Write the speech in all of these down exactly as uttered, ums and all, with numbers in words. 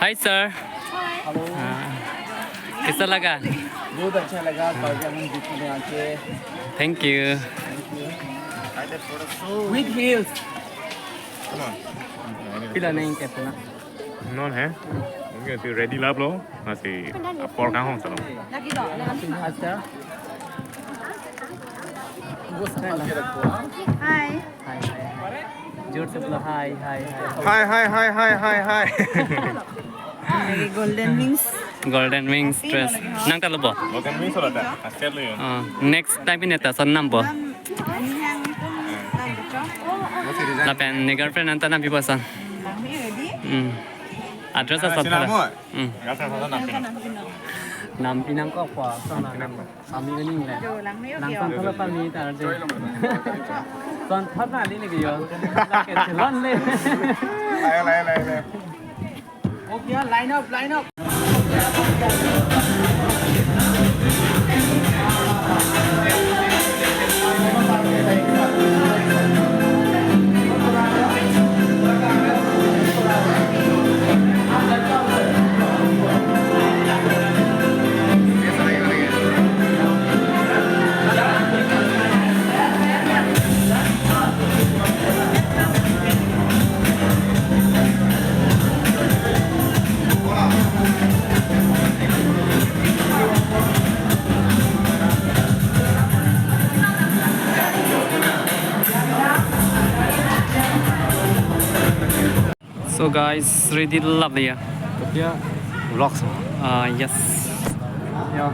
Hi sir. Hello. हाँ। कैसा लगा? बहुत अच्छा लगा, कार्बी आंगलोंग देखने आके। Thank you। With hills। Pila neng ke puna? Non hai. Okay, si ready lap lo. Masih apor kang hong salom. Hi। Hi, hi, hi। जोर से बोलो, hi, hi, hi। Hi, hi, hi, hi, hi, hi। Lagi Golden Wings। Golden Wings dress. Nang ta lo bo? Golden Wings lo ta. Asal lo yun. Ah, next time ini ta son nam bo? Nam, ani yang pun, ah, betul. Lapen ne girlfriend anta nam pi bo son? Lang ni ready? Hmm. Address a son ta. Hmm. Girlfriend son nam pi nang. Nam pi nang ko kwa, son nam. Kami ini le. Jo, lang ni, okay. Langsung kalau kami ta je. Son thot na li ni ke yo. Lake chelon le. Lai, lai, lai, lai. Okay, line up, line up. So guys, ready lap ya. Kopi a? Vlogs. Ah, yes. Ya,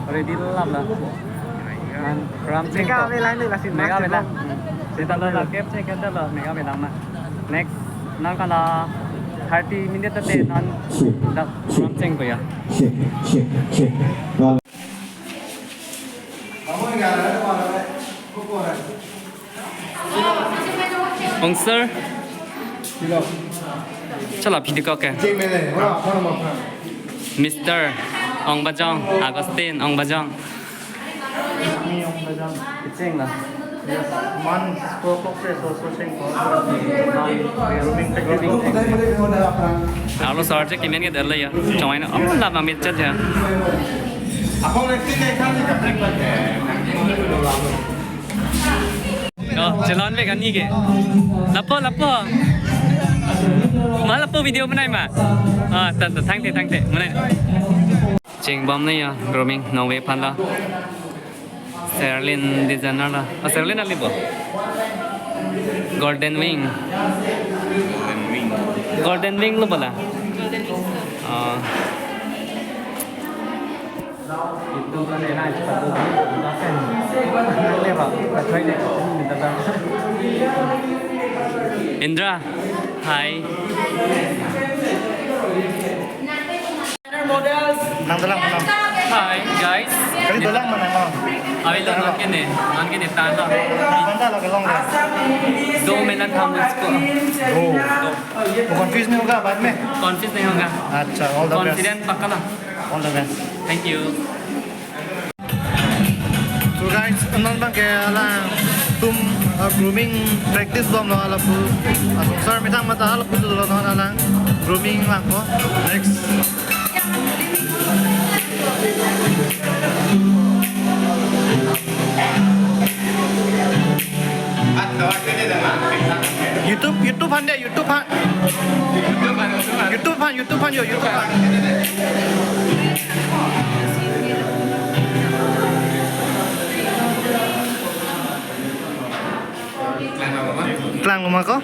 ready lap la. Nan gram cheng. Mega ko. Avelang ni lasi. Mega mas avelang. Vlog. Hmm. Seta lo la cap check eta lo mega avelang ma. Next, nang kala thirty minute te nan dak gram cheng ko ya. Check, check, check. Ong sir. Chala video ko ke. Mister Ong Bajong, Augustine Ong Bajong. Cheng la. Yes. Man, score box is also cheng ko. Grooming technique. Arlo sir je kimen ke der le ya. Chong ai na. Oh, la ma mit chat ya. Oh, chelon ve kani ke. Lapu, lapu. Ma lapu video banai ma. Ah, ta, ta, thangte, thangte. Banai. Chengbom ne ya, grooming, nong ve aphan la. Celine designer la. Oh, Celine ali bo. Golden Wing. Golden Wing. Golden Wing lo bo la. Golden Wing. Oh. Indra, hi. Nang dolang mana? Hi guys. Kali dolang mana mau? Avi lo, non ke ne, non ke ne tan lo. Panta lo ke long lo. दो मिनट हम इसको. Oh. दो. वो confuse नहीं होगा बाद में? Confuse नहीं होगा. अच्छा, all the best. Confident पक्का ना? All the best. Thank you. So guys, non abang ke alangtum, uh, grooming practice bomlo lapu. Asong sir methang mata lapu dolo non alang grooming lang ko. Next. YouTube, YouTube aphan de, YouTube aphan. YouTube aphan, YouTube aphan yo, YouTube aphan. Klang ma ko?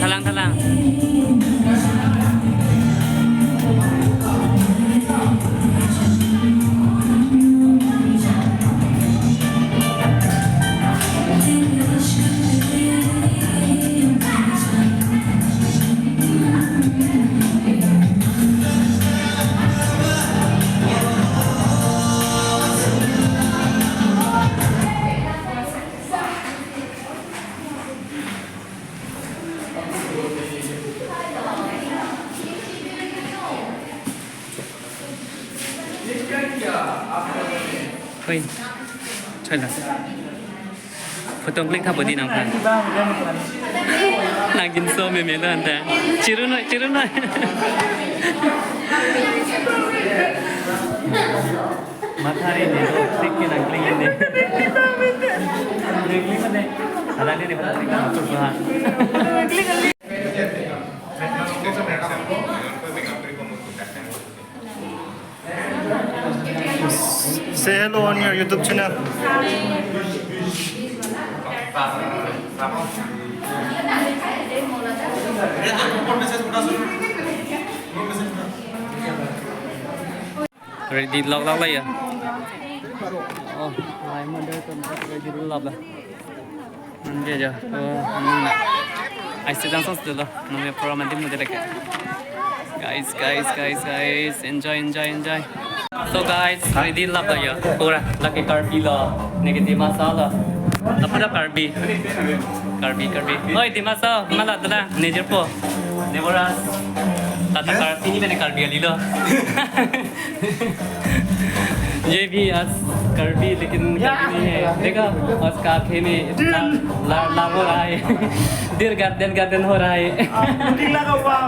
Thalang, thalang. Oi. Chai la. Photo click tha bodi nangphan. Nang jinso meme lo anta. Chiru noi, chiru noi. Matha re ne, click ke nang click ne. Click ne. Hala ne ne, click ne. Say hello on your YouTube channel. Ready lok lok la ya. Oh, my mother to ready lok la. Nonke jo, oh, anu na. Ai se jang song selo, nonke program adim mo de lake. Guys, guys, guys, guys, enjoy, enjoy, enjoy. So guys, ready lap da ya. Pura lake Karbi lo, neke Dimasa lo. Lapu ta Karbi. Karbi, Karbi. Oi, Dimasa, mala dala, ne jirpo. Nevoras. Tata Karbi ni mene Karbi ali lo. ये भी आज कर्बी, लेकिन कर्बी नहीं है। देखो, उसका आंखें में लाल, लाल, लाल हो रहा है। दिल गर्दन, गर्दन हो रहा है। Looking like a wow.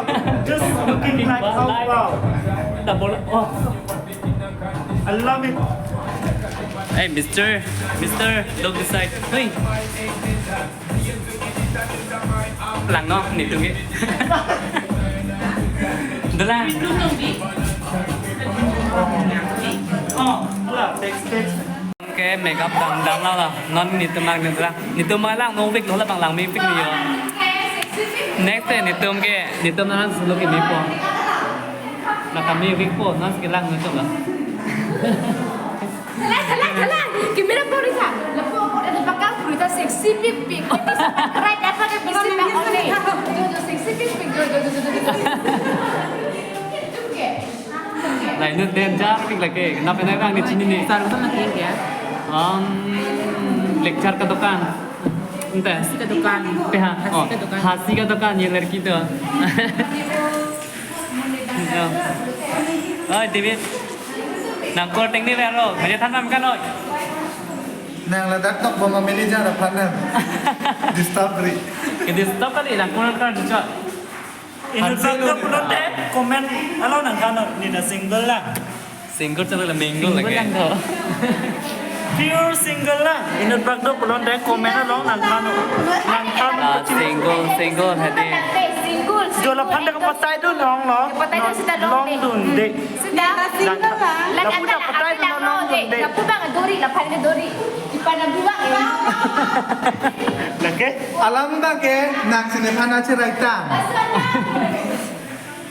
Just looking like a wow. Double, oh. I love it. Hey, mister, mister, look this side. Hey. Lang no, netum ke. Dala. Oh, la, backstage. Ke makeup dam dam la la. Non netum lang netum lang. Netum lang no week lo la bang lang mi week ni yo. Next day netum ke, netum lang solo ke mi po. Na kami week po, non ke lang netum la. Thalang, thalang, thalang. Camera pori tha. Lapu pori tha, bakal pori tha sexy pik pik. Ini sampai right apa ke bisi na only. Jo, jo, sexy pik pik. Jo, jo, jo, jo, jo, jo. Itu ke. Lainnya danger pik lake. Kenapa naik bang di sini nih? Saru sama kayak ya. Um, lecture ke dukan. Ente. Ke dukan. P H. Oh, ke dukan. Hasi ke dukan, ye lerki tu. Ya. Oi, David. Nang korteng ni vero. Meja thanam kan, oi. Nang ladak tok boma manager aphan nang. Disturb ri. Ke disturb kali, nang kurang kan cucok. Inut bak do pulote comment along nang kano, neta single la. Single channel la mingle lagi. Single lang do. Pure single la. Inut bak do pulote comment along nang kano. Nang kano. Ah, single, single hadi. Single. Jo laphan ta kapatai dun ong lo. Kapatai dun sita long dun de. Sita. Nang single la. Lapu ta patai dun long dun de. Lapu bang dori, laphan ke dori. Ipan abu bang. Lake? Alam bang ke nang sini phana cherai tang.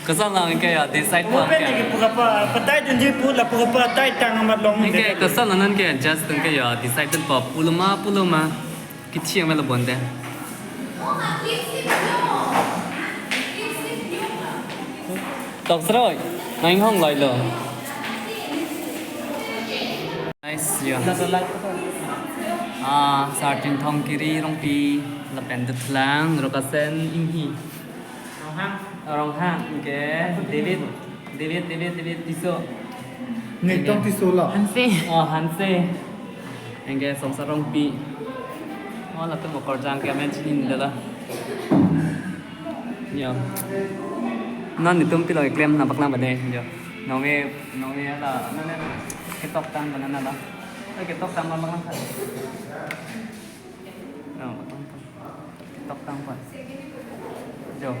Kosonlo nonke ya decide po. Open ke. Nonke pu kapa, patai dunji pu lapu kapatai tang amat long. Nonke kosonlo nonke just nonke ya decide po, pulo ma pulo ma. Kichi ang melo bonde. Tok sroi, nang hong loi lo. Nice, yo. Ah, Sartin Thongkiri Rongpi, lapen Dutlang, Rokasen Inghi. Ronghang, okay. David, David, David, David Tisso. Netum Tisso lo. Hanse. Oh, Hanse. Anke Songsar Rongpi. Oh, latum okorjang ke amen chini dala. Yo. Non netum pilo keklem nangpaklang bade. Yo. Nonke, nonke la, nonke ketok tang bana la. Eh, ketok tang bana lang. No, ketok tang pa. Jo.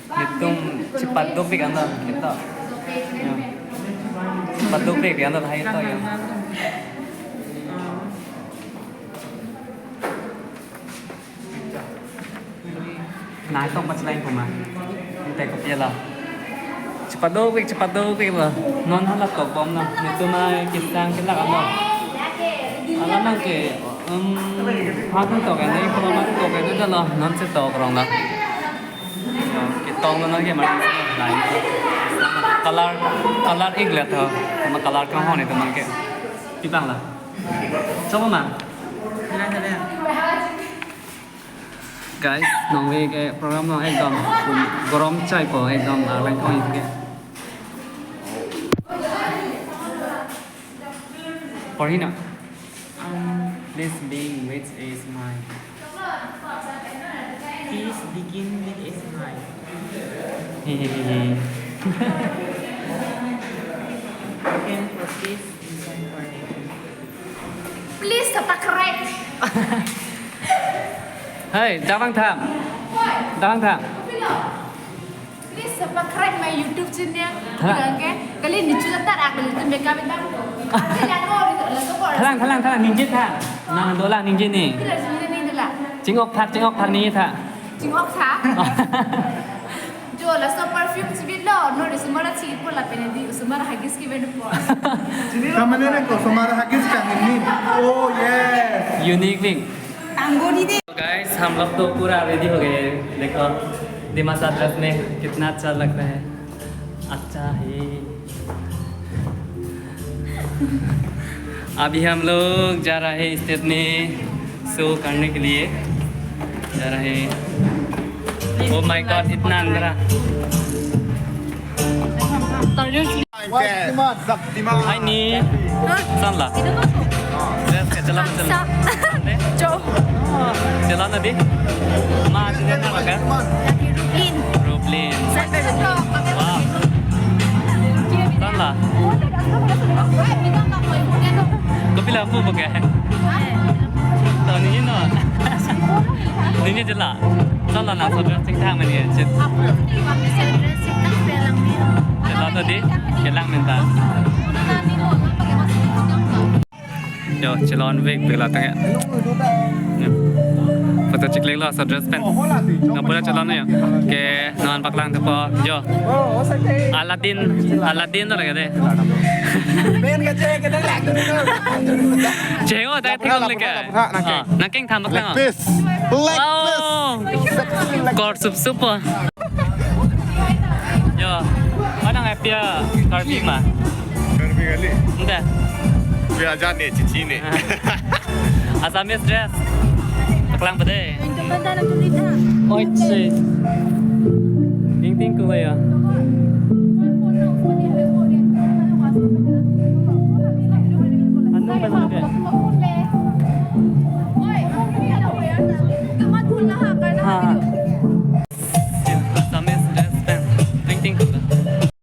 Netum chepaduk pik anda kita. Yo. Chepaduk pik anda hai to yo. Nai tong pas lain puma. Ente kopi la. Chepaduk pik, chepaduk pik la. Non hala tok bom na. Netum ai kisang kelak ano. Alam nangke, um, hatun tok kan, ini kalau mati tok kan itu lo, non si tok rong la. Ketong lo nangke mati lain. Color, color ik lihat ho. Sama color kang hon itu nangke. Pitang la. Coba ma. Guys, nonke program nang ekdom gorom chai po, ekdom arleng thong ke. Porhi na. This being which is mine. Please begin with a smile. Hehehe. You can put this inside for me. Please subscribe. Hai, damtha. Hoi. Damtha. Kopilo? Please subscribe my YouTube channel. Thalang. Bilang ke, kali ni chuta tarak kali tu meka bintang ko. Kali ako, laso ko. Thalang, thalang, thalang, ningjit tha. Nang dolang ningjit ni. Bila sini ni dolang. Chingok thak, chingok thak ningjit tha. Chingok thak. Jo, laso perfume chibilo, no, di osomar chipon lapen di osomar Huggies kebipo. Kamane ne ko osomar Huggies kan ini. Oh yes. Unique thing. Tanggo di de. तो गाइस, हम लोग तो पूरा रेडी हो गए। देखो, दिमासा ड्रेस में कितना अच्छा लग रहा है। अच्छा है। अभी हम लोग जा रहे हैं स्टेज में शो करने के लिए। जा रहे हैं। Oh my God, इतना अंधेरा। Hai ni. Sanla. Dress ke jalan, jalan. Sa-, jo. Jalan tadi. Ma, jalan apa kan? Roblin. Roblin. Wow. Sanla. Kopilo pu pakai? To ni no. Ni ni jela. Sanla nangso dress chingthang mani chit. Jela tadi, kelang minta. Yo, chelon vek vek la tang ya. Yo. Photo chiklik lo, laso dress pen. Nang pura chelon yo. Ke, non paklang thupo. Yo. Aladdin, Aladdin to lagi de. Pen ka che, ke lang. Che, oh, tadi tikong lagi. Nang keng tham paklang. Leg piece. Leg piece. Oh. Sexy leg. Kor sup sup po. Yo, mana ngai pia Karbi ma? Karbi kali. Anda. Pia jane cici ne. Assamese dress. Paklang pade. Oi, si. Ting ting ko ya.